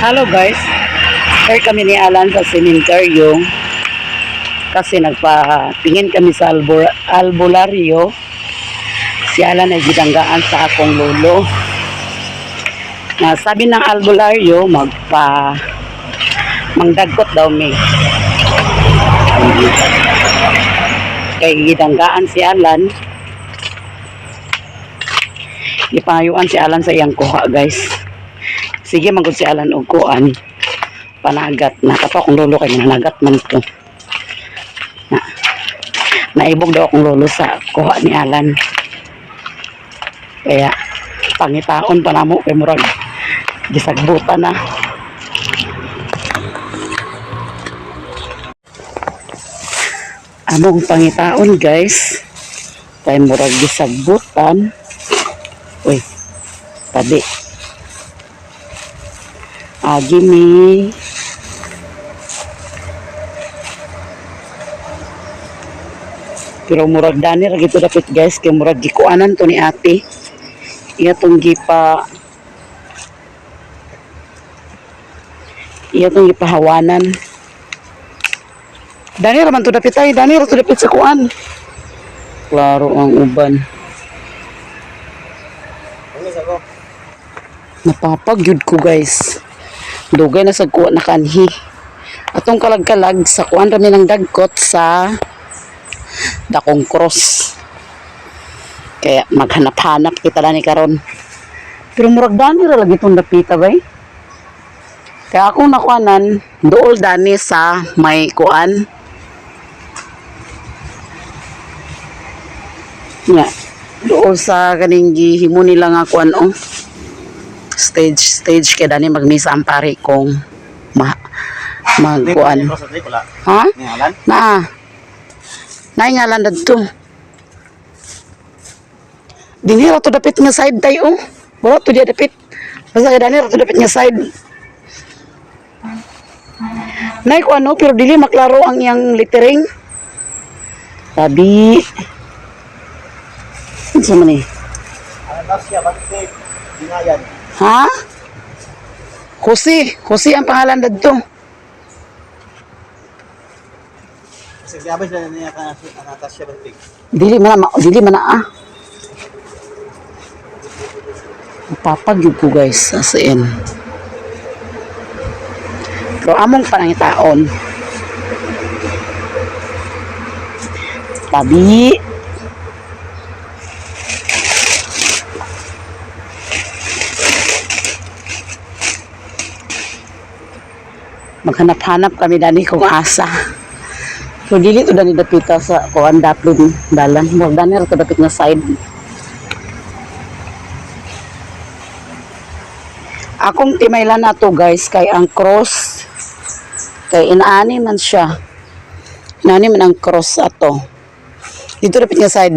Hello guys. Here kami ni Alan sa sementeryo kasi nagpatingin kami sa albularyo. Si Alan ay gidanggaan sa akong lolo. Na sabi ng albularyo, magpa mangdagkot daw mi. Kay gidanggaan si Alan. Ipayuan si Alan sa iyang kuha, guys. Sige, magod si Alan og kuan. Panagat na. Kato akong lolo kay nanagat man to. Na, naibog daw akong lolo sa kuha ni Alan. Kaya pangitaon pa namo kay murag gisagbutan na. Among pangitaon, guys. Kay murag gisagbutan. Uy, tabi. Agi mi. Pero murag dani ra gito dapit, guys, kay murag gikuanan to ni ate. Iya tong gipahawanan. Dani ra man to dapit ay, dani ra to dapit sa kuan. Klaro ang uban. Napapagyud ko, guys. Dugay na sa kuha na kanhi. Atong kalag-kalag sa kuan rami ng dagkot sa dakong cross. Kaya maghanap-hanap kita ni karon. Pero murag dani ra lagi itong dapita bay. Kaya akong nakuanan, dool dani sa may kuan. Nga, dool sa kaning gihimo nila nga kuan oh. Stage stage kay dani magmisa ang pare kong ma magkuan. Ha? Na. Naingalan dadto. Dinhi ra to dapit nga side tayo. Wala to diya dapit. Basta kay dani ra to dapit nga side. Nay ko ano, pero dili maklaro ang iyang lettering. Tabi. Unsa man eh? Ha? Jose. Jose ang pangalan dadto. Dili man na, dili man na ah. Napapagyud ko, guys, as in. Pero among panangitaon. Tabi. Maghanap-hanap kami dani kung asa. So dili to dani dapita sa kuan daplin dalan. Murag dani ra to dapit nga side. Akong timaylan na to, guys, kay ang cross kay inaani man siya. Inaani man ang cross ato. Dito dapit nga side.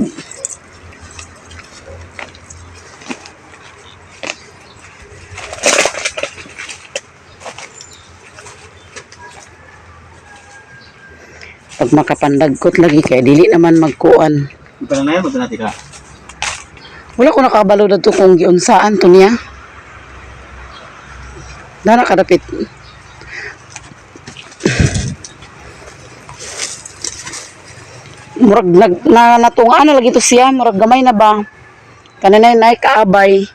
Pag makapandagkot lagi kay dili naman magkuan. Wala ko nakabalo dadto kung giunsaan to niya. Dana kadapit. Murag nag na natungaan na lagi to siya, murag gamay na ba? Kananay nay kaabay.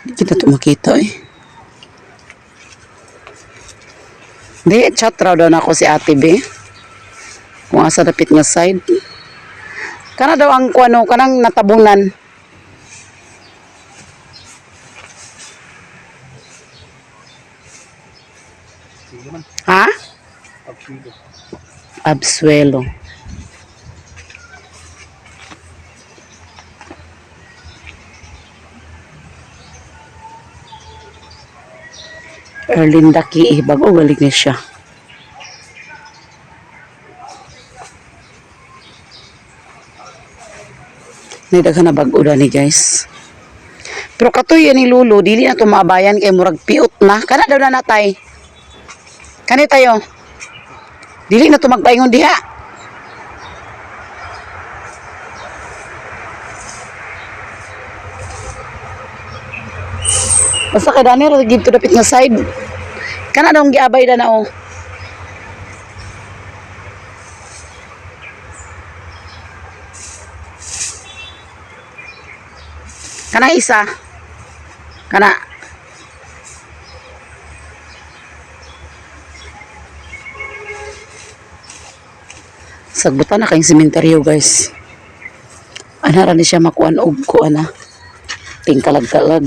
Di kita to makita eh. Di, chat raw daw na ako si Ate B. Kung asa dapit nga side. Kana daw ang kuano kanang natabunan. Ha? Absuelo. Erlinda Ki, bago galing ni siya. Nay daghan na bag-o dani, guys. Pero katoy ni Lolo, dili na tumabayan kay murag piot na. Kana daw na natay. Kani tayo. Dili na tumagpaingon diha. Basta kay dani ra gid to dapit nga side. Kana dong giabay da na oh. Kana isa. Kana. Sagbutan na kayong sementeryo, guys. Ana ra ni siya makuan og kuan na. Tingkalag-kalag.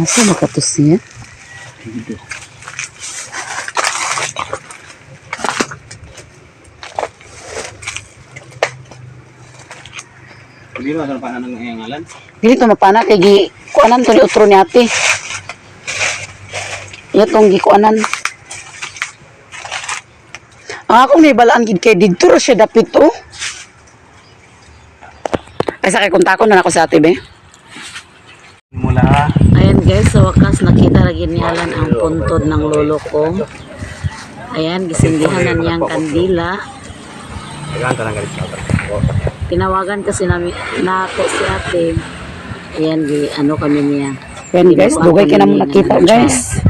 Asa makatos niya? Hindi ba sa paano ng ngalan? Dili to mapana kay gi kuanan to ni utro ni ate. Iya tong gikuanan. Ang akong nahibalaan gid kay didto ra siya dapit oh. Ay sa kay kontakon na nako sa ate be. Mula. Ayan guys, sa wakas nakita ra gid ni Alan ang puntod ng lolo ko. Ayan, gisindihan na niyang kandila. Kailangan ka lang galit sa Tinawagan kasi namin na ako si ate. Ayan, gi ano kami niya. Ayan guys, dugay ka na mo nakita guys.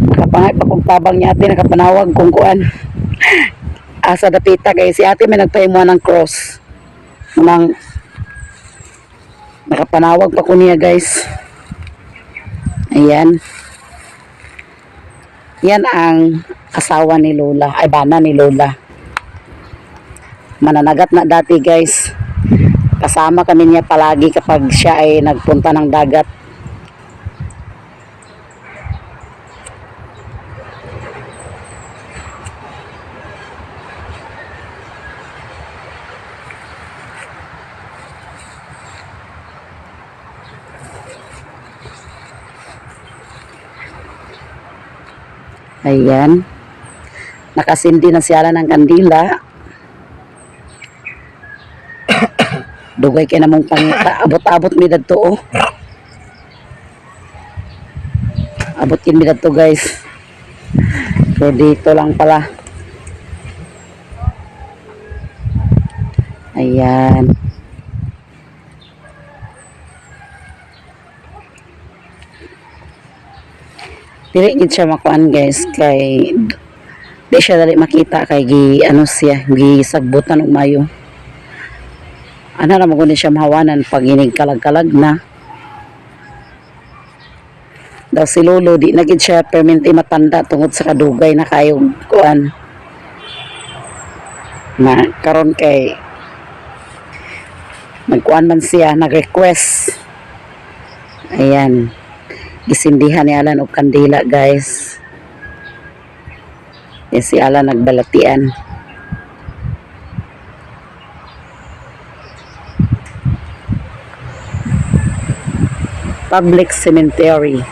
Nakapangay pa kong tabang ni ate, nakapanawag kung kuan. Asa dapita guys, si ate may nagpahimuan ng cross. Nang nakapanawag pa ko niya guys. Ayan. Yan ang asawa ni Lola, ay bana ni Lola. Mananagat na dati guys. Kasama kami niya palagi kapag siya ay nagpunta ng dagat. Ayan. Nakasindi na siya ng kandila. Dugay kay namong pangita. Abot-abot mi dadto oh. Abot kin mi dadto guys. So dito lang pala. Ayan. Dili gid siya makuan guys kay di siya dali makita kay gi ano siya gi sagbutan og mayo. Ana ra mo gud ni siya mahawanan pag inig kalag-kalag na. Daw si Lolo di na gid siya permente matanda tungod sa kadugay na kayo kuan. Na karon kay nagkuan man siya nag-request. Ayan. Gisindihan ni Alan og kandila guys. Eh, si Alan nagbalatian. Public cemetery.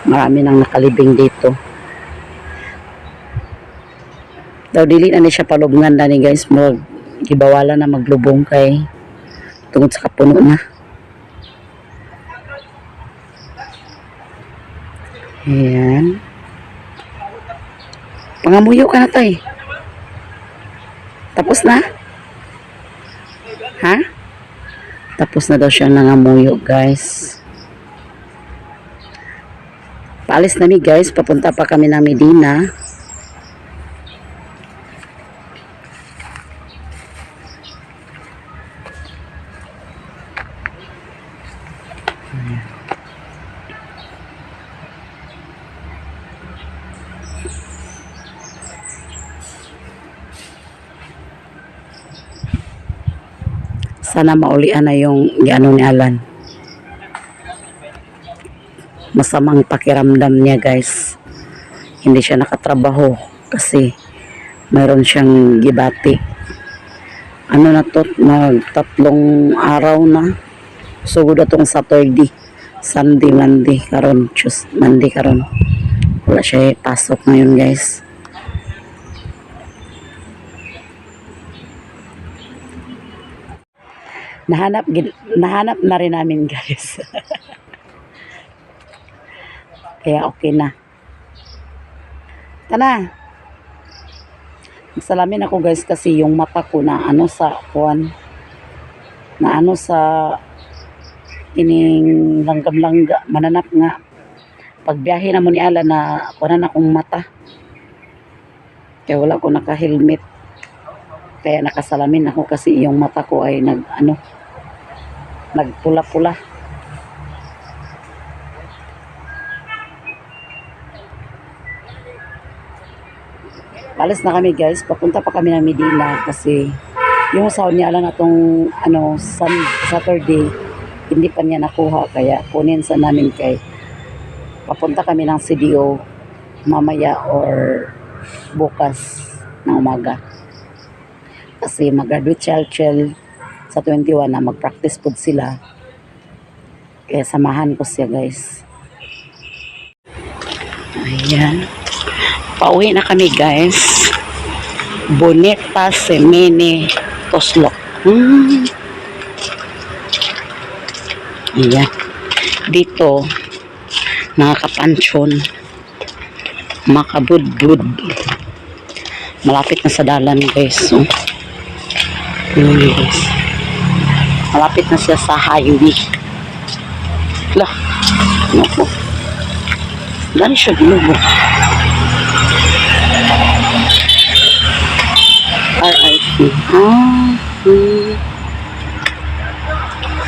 Marami nang nakalibing dito. Daw dili na ni siya palubngan dani guys, mag gibawalan na maglubong kay tungod sa kapuno na. Ayan. Pangamuyo ka na tay. Tapos na? Ha? Tapos na daw siya nangamuyo, guys. Paalis na mi guys, papunta pa kami ng Medina. Sana maulian na yung ano ni Alan. Masamang pakiramdam niya guys. Hindi siya nakatrabaho kasi mayroon siyang gibati. Ano na to, mag 3 araw na. Sugod na tong Saturday. Sunday, Monday, karon, Tuesday, Monday karon. Wala siya pasok ngayon guys. Nahanap na rin namin guys. Kaya okay na. Tana. Salamin ako, guys, kasi yung mata ko na ano sa kuan na ano sa kining langgam-langga mananap nga pagbiyahe na mo ni Ala na kuan na akong mata kaya wala ko naka-helmet, kaya nakasalamin ako kasi yung mata ko ay nag ano, nagpula-pula. Alis na kami, guys, papunta pa kami ng Medina kasi yung sahod niya lang atong ano Saturday, hindi pa niya nakuha, kaya kunin sa namin kay papunta kami ng CDO mamaya or bukas ng umaga. Kasi mag-graduate child sa 21 na mag-practice po sila. Kaya samahan ko siya, guys. Ayan. Pauwi na kami, guys. Boneta Semene Toslok. Ayan. Dito, nakakapansyon. Makabudbud. Malapit na sa dalan, guys. So, yun, guys. Malapit na siya sa highway. Lah, ano ko? Gani siya ginubo. RIP. Ah.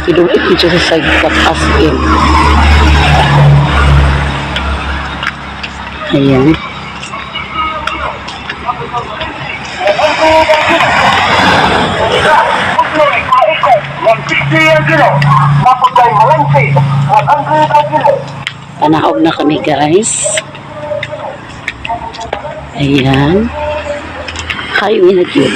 Iduit dito sa sidecut as in. Ayan. Panaog na kami, guys. Ayan. Highway na yun.